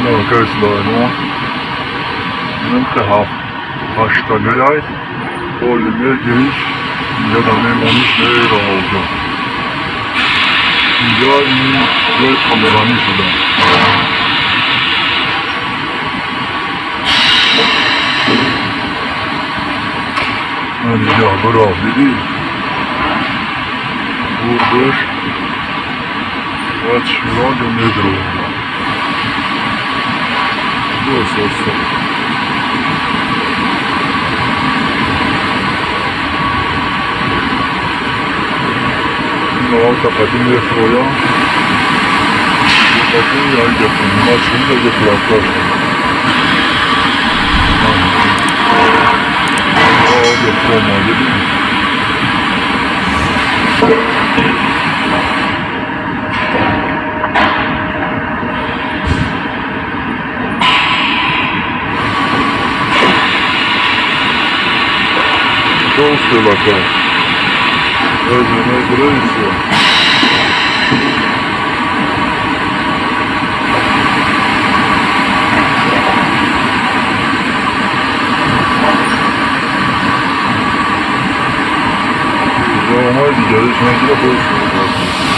Акай Сулаймон. Инам ки ҳафт ҳаштагаяй поли мегириш, инҷа да мемониш, мера оҷо. Инҷа ин ҷои қамзанӣ шуда. Инҷа бирафт, дидӣ? Бурдаш баъд широнҷо медровард. Оста. Авто қати мефроям. Қати яке машина ге платка шуда. Оге прома, дидӣ? Толстый лака. Возьми, и все. Уже омай дигариш мегира, боз.